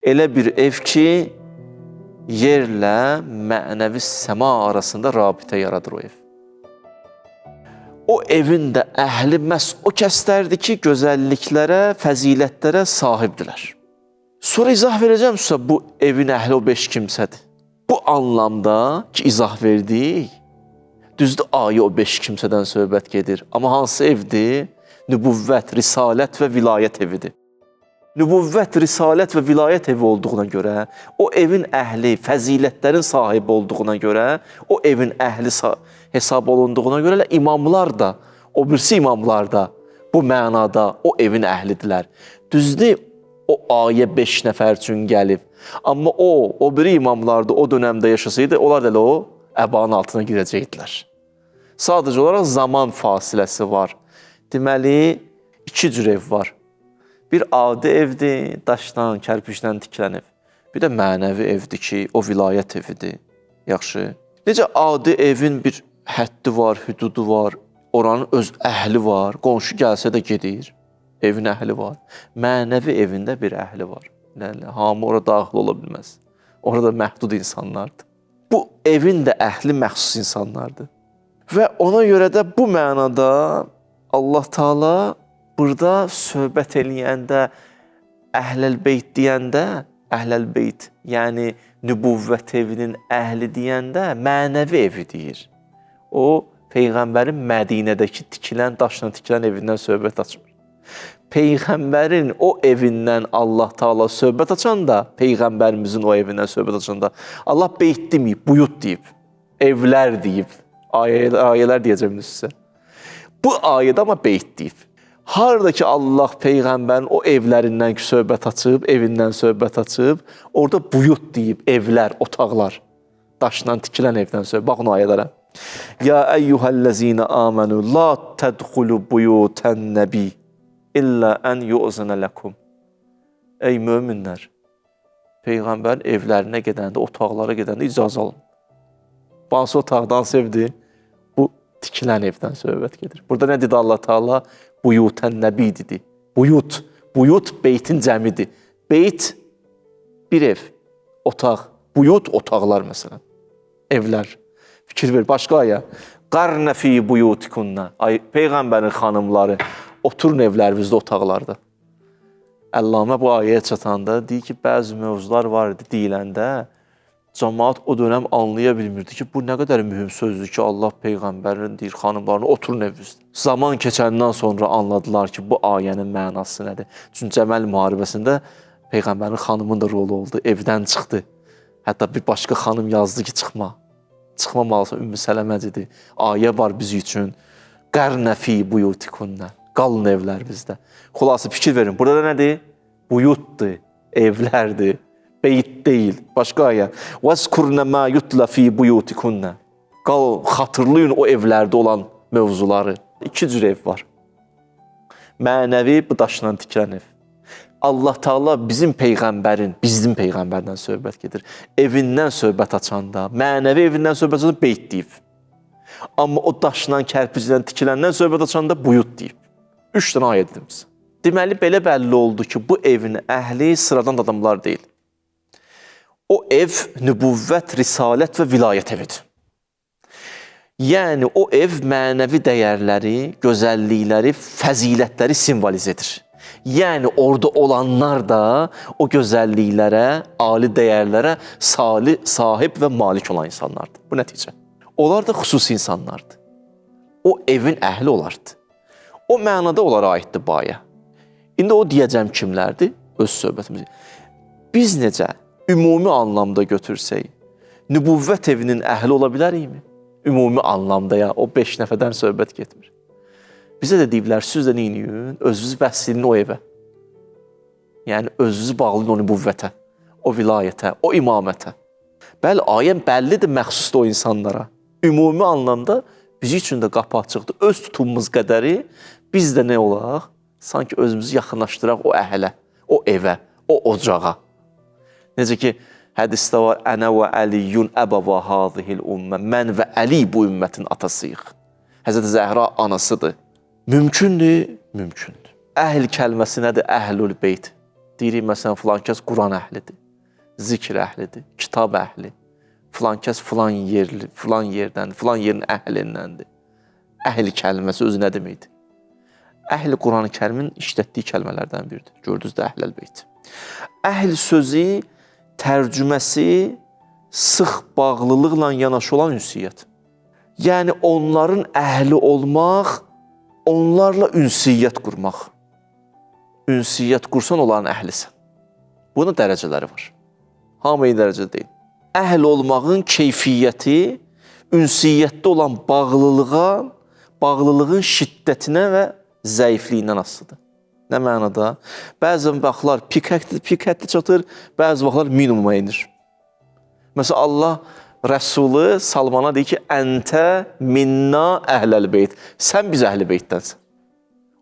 Elə bir ev ki, yerlə mənəvi səma arasında rabitə yaradır o ev. O evin də əhli məhz o kəslərdir ki, gözəlliklərə, fəzilətlərə sahibdilər. Sonra izah verəcəm sizə bu evin əhli o 5 kimsədir. Bu anlamda ki, izah verdik, düzdür ayə o 5 kimsədən söhbət gedir. Amma hansı evdir? Nübüvvət, risalət və vilayət evidir. Nübüvvət, risalət və vilayət evi olduğuna görə, o evin əhli, fəzilətlərin sahibi olduğuna görə, o evin əhli hesab olunduğuna görə elə imamlar da, o birisi imamlar da bu mənada o evin əhlidirlər. Düzdür, o ayə 5 nəfər üçün gəlib. Amma o biri imamlar da o dönəmdə yaşasaydı, onlar da elə o əbanın altına girəcəkdilər. Sadəcə olaraq zaman fasiləsi var. Deməli, iki cür ev var. Bir adi evdir, daşdan, kərpicdən tikilən ev. Bir də mənəvi evdir ki, o vilayət evidir. Yaxşı. Necə adi evin bir həddi var, hüdudu var, oranın öz əhli var, qonşu gəlsə də gedir, evin əhli var. Mənəvi evində bir əhli var. Yəni, hamı ora daxil ola bilməz. Orada məhdud insanlardır. Bu evin də əhli məxsus insanlardır. Və ona görə də bu mənada Allah Taala burada söhbət eləyəndə, Əhləl Beyt deyəndə, Əhləl Beyt, yəni nübüvvət evinin əhli deyəndə mənəvi evi deyir. O peyğəmbərin Mədinədəki tikilən, daşla tikilən evindən söhbət açmır. Peyğəmbərin o evindən Allah Taala söhbət açanda, peyğəmbərimizin o evindən söhbət açanda Allah beyt deməyib, buyut deyib, evlər deyib, ayələr deyəcəm indi sizə. Bu ayədə amma beyt deyib. Harada ki Allah peyğəmbərin o evlərindən ki söhbət açıb, evindən söhbət açıb, orada buyut deyib, evlər, otaqlar, daşla tikilən evdən söhbət. Baxın o ayələrə. Ya eyyuhəl-ləzīnə amenu la tədxulu buyutən nəbi illə ən yu'zənə ləkum. Ey möminlər, peyğəmbərin evlərinə gedəndə, otaqlara gedəndə icazə alın. Hansı otaqdan sevdi? Bu tikilən evdən söhbət gedir. Burada nə dedi Allah Taala? Buyutən nəbi dedi. Buyut, buyut beytin cəmidir. Beyt bir ev, otaq. Buyut otaqlar məsələn. Evlər. Fikir ver, başqa ayə. Qarnə fi buyutikunna. Ay peyğəmbərin xanımları, oturun evlərinizdə, otaqlarda. Əllamə bu ayəyə çatanda deyir ki, bəzi mövzular var idi deyiləndə cəmaat o dönəm anlaya bilmirdi ki, bu nə qədər mühüm sözdür ki, Allah peyğəmbərin deyir xanımlarına oturun evinizdə. Zaman keçəndən sonra anladılar ki, bu ayənin mənası nədir. Çünki Cəməl müharibəsində peyğəmbərin xanımının da rolu oldu, evdən çıxdı. Hətta bir başqa xanım yazdı ki, çıxma. Çıxmamalısan, Ümmü Sələmə dedi. Ayə var biz üçün. Qərnə fi buyutikunna. Qalın evlərimizdə. Xülasə fikir verin. Burada nədir? Buyutdur, evlərdir. Beyt deyil. Başqa ayə. Vəzkurnə mə yutla fi buyutikunna. Qal, xatırlayın o evlərdə olan mövzuları. İki cür ev var. Mənəvi bu daşla tikilən ev. Allah Taala bizim peyğəmbərin, bizim peyğəmbərdən söhbət gedir. Evindən söhbət açanda, mənəvi evindən söhbət açanda beyt deyib. Amma o daşla, kərpiclə tikiləndən söhbət açanda buyut deyib. 3 dənə ayə dedim sizə. Deməli belə bəlli oldu ki, bu evin əhli sıradan adamlar deyil. O ev nübüvvət, risalət və vilayət evidir. Yəni o ev mənəvi dəyərləri, gözəllikləri, fəzilətləri simvolizə edir. Yəni orada olanlar da o gözəlliklərə, ali dəyərlərə sahib və malik olan insanlardır. Bu nəticə. Onlar da xüsusi insanlardır. O evin əhli olardı. O mənada onlara aiddir bu ayə. İndi o deyəcəm kimlərdir? Öz söhbətimiz. Biz necə ümumi anlamda götürsək, nübüvvət evinin əhli ola bilərikmi? Ümumi anlamda ya, o 5 nəfərdən söhbət getmir. Bizə də deyiblər, siz də neynəyin? Özünüzü vəsl o evə. Yəni özünüzü bağlayın o nübüvvətə, o vilayətə, o imamətə. Bəli, ayə bəllidir, məxsusdur o insanlara. Ümumi anlamda bizi üçün də qapı açıqdır. Öz tutumumuz qədəri biz də nə olaq? Sanki özümüzü yaxınlaşdıraq o əhlə, o evə, o ocağa. Necə ki, hədisdə var, Ənə və Əliyyun əbəva hazihil ümmə. Mən və Əli bu ümmətin atasıyıq. Həzrəti Zəhra anasıdır. Mümkündür? Mümkündür. Əhl kəlməsi nədir? Əhlül beyt. Deyirik, məsələn, filan kəs Quran əhlidir, zikr əhlidir, kitab əhli. Filan kəs filan yerli, filan yerdəndir, filan yerin əhlindəndir. Əhl kəlməsi özü nə deməkdir? Əhl Quran-ı Kərimin işlətdiyi kəlmələrdən biridir. Gördünüz də Əhlel Beyt. Əhl sözü tərcüməsi sıx bağlılıqla yanaşı olan ünsiyyət. Yəni onların əhli olmaq, onlarla ünsiyyət qurmaq. Ünsiyyət qursan onların əhlisən. Bunun dərəcələri var. Hamı eyni dərəcədə deyil. Əhl olmağın keyfiyyəti ünsiyyətdə olan bağlılığa, bağlılığın şiddətinə və zəifliyindən asılıdır. Nə mənada? Bəzən vaxtlar pik həddi çatır, bəzi vaxtlar minimuma inir. Məsələn, Allah Rəsulu Salmana deyir ki, əntə minna əhləl beyt. Sən biz əhl-i beytdənsən.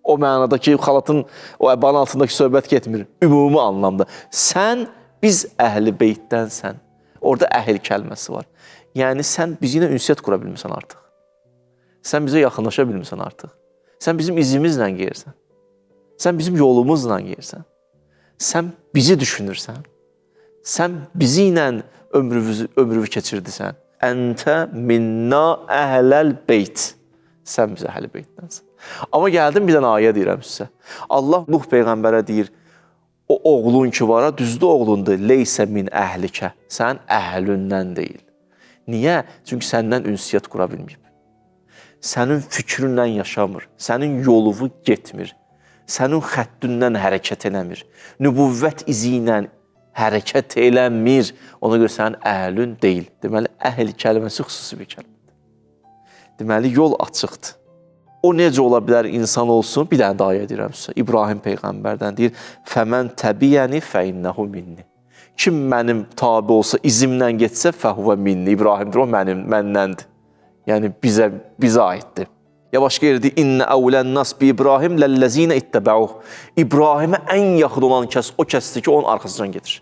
O mənada ki, xalatın, o əbanın altındakı söhbət getmir. Ümumi anlamda. Sən biz əhl-i beytdənsən. Orada əhl kəlməsi var. Yəni, sən bizi ilə ünsiyyət qura bilmirsən artıq. Sən bizə yaxınlaşa bilmirsən artıq. Sən bizim izimizlə geyirsən. Sən bizim yolumuzla geyirsən. Sən bizi düşünürsən. Sən bizi ilə ömrünü keçirdirsən. Əntə minna əhləl beyt. Sən bizə əhl-i beytdənsən. Amma gəldim bir dənə ayə deyirəm sizə. Allah Nuh peyğəmbərə deyir, o oğlun ki var, düzdür oğlundur. Leysə min əhlikə. Sən əhlündən deyil. Niyə? Çünki səndən ünsiyyət qura bilməyib. Sənin fikrindən yaşamır. Sənin yolunu getmir. Sənin xəttindən hərəkət eləmir. Nübüvvət izi ilə hərəkət eləmir. Ona görə sənin əhlün deyil. Deməli, əhl kəlməsi xüsusi bir kəlmədir. Deməli, yol açıqdır. O necə ola bilər insan olsun? Bir dənə də ayə deyirəm sizə. İbrahim peyğəmbərdən deyir: "Fəmən təbiyəni fəinnehu minni." Kim mənim tabi olsa, izimlə getsə, fəhuvə minni. İbrahimdir, o mənim, məndəndir. Yəni bizə aiddir. Ya başqa yerdə innə əvlən nas bi İbrahim ləllezine ittəbəuh. İbrahimə ən yaxın olan kəs o kəsdir ki, onun arxasından gedir.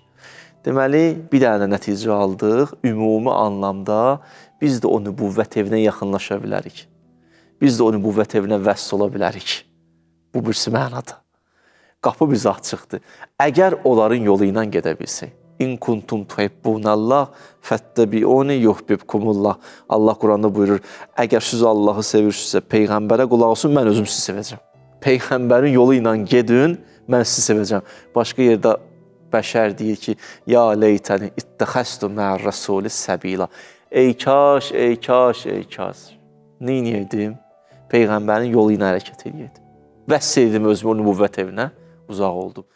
Deməli, bir dənə də nəticə aldıq. Ümumi anlamda biz də o nübüvvət evinə yaxınlaşa bilərik. Biz də o nübüvvət evinə vəsl ola bilərik. Bu birisi mənada. Qapı bizə açıqdır. Əgər onların yolu ilə gedə bilsək. İn kuntum tuhibbunallah fəttəbiuni yuhbibkumullah. Allah Quranda buyurur, əgər siz Allahı sevirsinizsə, peyğəmbərə qulaq asın, mən özüm sizi sevəcəm. Peyğəmbərin yolu ilə gedin, mən sizi sevəcəm. Başqa yerdə bəşər deyir ki, ya leytəni ittəxəstu mə'r rəsuli səbila. Ey kaş, ey kaş, ey kaş. Neyniyəydim? Peyğəmbərin yolu ilə hərəkət eləyəydim. Vəsl edim özümü o nübüvvət evinə, uzaq oldum.